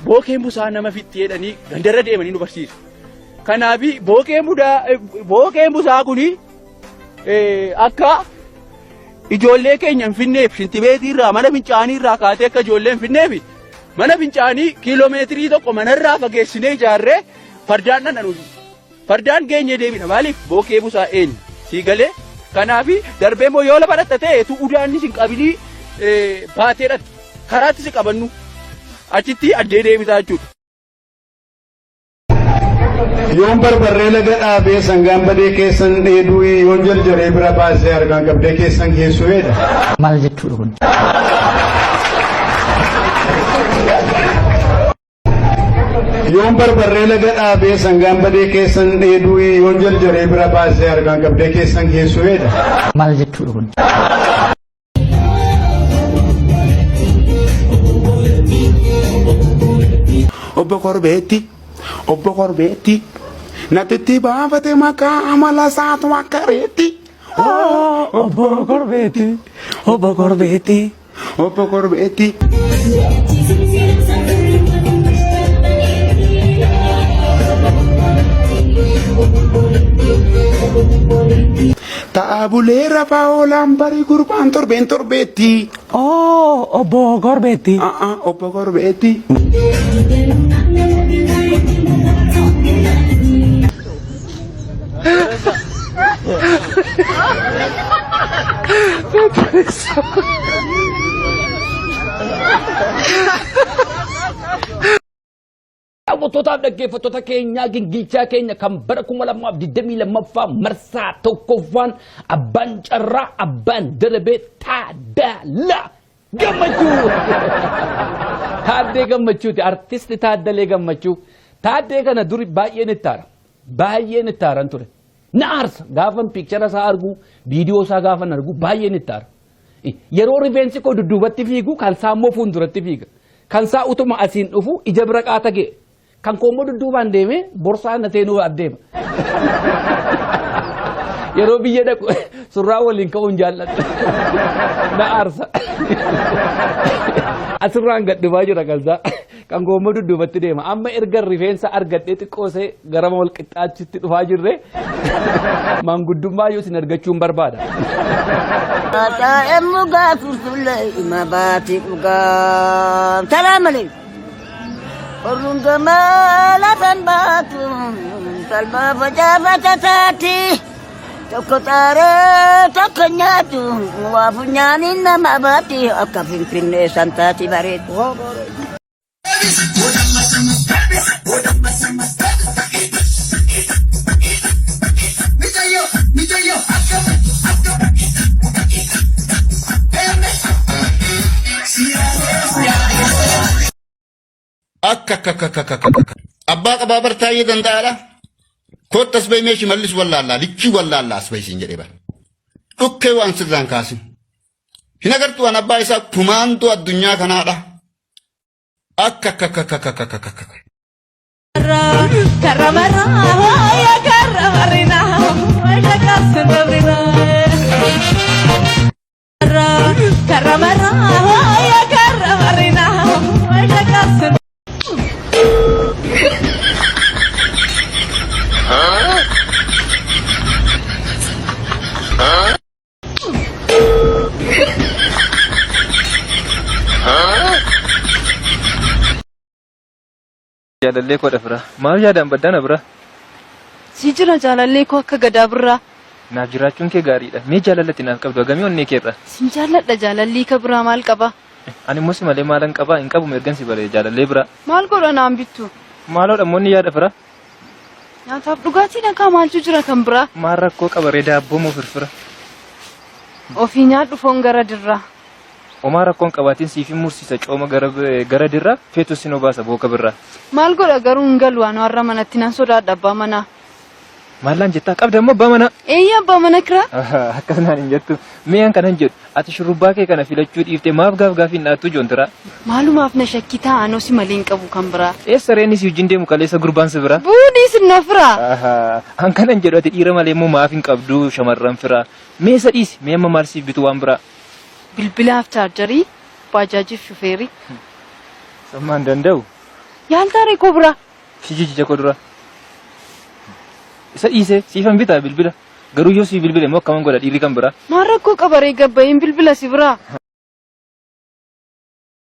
Bookeen busaa nama fixxi jedhanii gandarra deemanii nu barsiisu. Kanaaf bookeen budaa bookeen busaa kuni akka ijoollee keenya hin finneef shintibeetii irraa mana fincaanii irraa kaatee akka ijoollee hin finneef mana fincaanii kiiloomeetirii tokko manarraa fageessinee ijaarree fardaan dhandhanu. Fardaan geenyee deebina maaliif bookee busaa eenyu sii galee kanaaf darbee immoo yoo lafa dhatta ta'e tu udaanni sin qabinii baatee dhatta karaatti si qabannu achitti addee deebitaa jechuudha. Yoon barbarree laga dhaabee sangaan badee keessan dheeduu yoon jarjaree bira baasee harkaan qabdee keessan geessuu heeda. Maal jechuudha kun? Yoon barbarree laga dhaabee sangaan badee keessan dheeduu yoon jarjaree bira baasee harkaan qabdee keessan geessuu heeda. Maal jechuudha kun? Obbo Korbeetti, Obbo Korbeetti, natti baafate maqaa amala isaatu akka reetti. Obbo Korbeetti, Obbo Korbeetti. Obbo Korbeetti. Ta'aa bulee rafaa oolaan barii gurbaan torbeen torbeetti. Oh, obbo Korbeetti. Obbo Korbeetti. Daawwattootaaf dhaggeeffattoota keenyaa gingilchaa keenya kan bara 2022ffaa marsaa tokkoffaan abbaan carraa abbaan darabee Taaddalaa Gammachuu. Taaddee Gammachuuti artisti Taaddalee Gammachuu. Taaddee kana duri baay'een itti aara. Baay'een itti aaran ture. Na aarsa gaafan piikchara isaa argu viidiyoo isaa gaafan argu baay'een itti aara. Yeroo rifeensi koo dudduubatti fiigu kan isaa immoo fuulduratti fiiga. Kan isaa utuma asiin dhufu ija bira qaata ga'e. Kan koo immoo dudduubaan deemee borsaa na seenuu adeema. Yeroo biyya dhaqu surraa waliin ka'uun jaalladha. Na aarsa. Asirraan gad dhufaa jira kan isaa. Kan koo immoo dudduubatti deema. Amma erga rifeensa argadhee xiqqoosee gara wal qixxaachutti dhufaa jirre maanguddummaa yoo isin argachuun barbaada. Taa'ee mugaa furfullee ima baati dhugaa. Salaam alaikum. Orruun gamaa lafan baatu talbaa facaafata taati. Tokko xaaree tokko nyaatu waa funyaaniin nama baati akka finfinnee san taati bareedu. Akka akka akka akka akka akka. Abbaa qabaa bartaayyee danda'aadha. Kootta as bahimee shimallis wallaallaa lichii wallaallaa as bahi siin jedhee bara. Dhukkee waan sirraan kaasin. Hin agartu waan abbaa isaa kumaandoo addunyaa kanaadha. Akka akka akka akka akka akka akka akka. Jaalallee koo dha fira. Maaf yaadaan baddaa na bira? Si jira jaalallee koo akka gadaa birraa. Naaf jiraachuun kee gaariidha. Mee jaalala ati naaf qabdu hagamii onnee keerra? Sin jaalladha jaalallii ka biraa maal qaba? Ani immoo si malee maalan qabaa? Hin qabu ergan si bare jaalallee biraa. Maal godha naan bittu? Maaloo dhammoonni yaada fira? Nyaataaf dhugaatii nakaa maaltu jira kan biraa? Maal rakkoo qaba ree daabboo moo firfira? Ofii nyaadhu foon gara dirraa. Homaa rakkoon qabaatiin siifin mursiisa cooma gara gara dirraa feetus sin obaasa booka birraa. Maal godha garuu hin galu ani har'a manatti nan sodaadha abbaa manaa. Maallaan jettaa qabda immoo abbaa manaa. Eeyyee abbaa mana kiraa. Akkas naan hin jettu. Mee an kanan jedhu ati shurrubbaa kee kana filachuu dhiiftee maaf gaaf gaafii hin dhaattuu joontiraa. Maalumaaf na shakkitaa anoo si malee hin qabu kan biraa. Eessa reenni si wajjin deemu kaleessa gurbaan si biraa. Buudhii sin na firaa. An kanan jedhu ati dhiira malee immoo maaf hin qabdu shamarran firaa. Mee isa dhiisi mee amma maal siif bitu waan biraa. Bilbilaaf chaarjarii, baajaajiif shufeerii. Sammaan danda'u. Yaaltaaree koo biraa. Si jijjicha koo dura. Isa dhiisee siifan bitaa bilbila. Garuu yoo sii bilbile immoo akkaman godha dhiirri kan biraa. Maal rakkoo qabaree gabba'iin bilbila si biraa.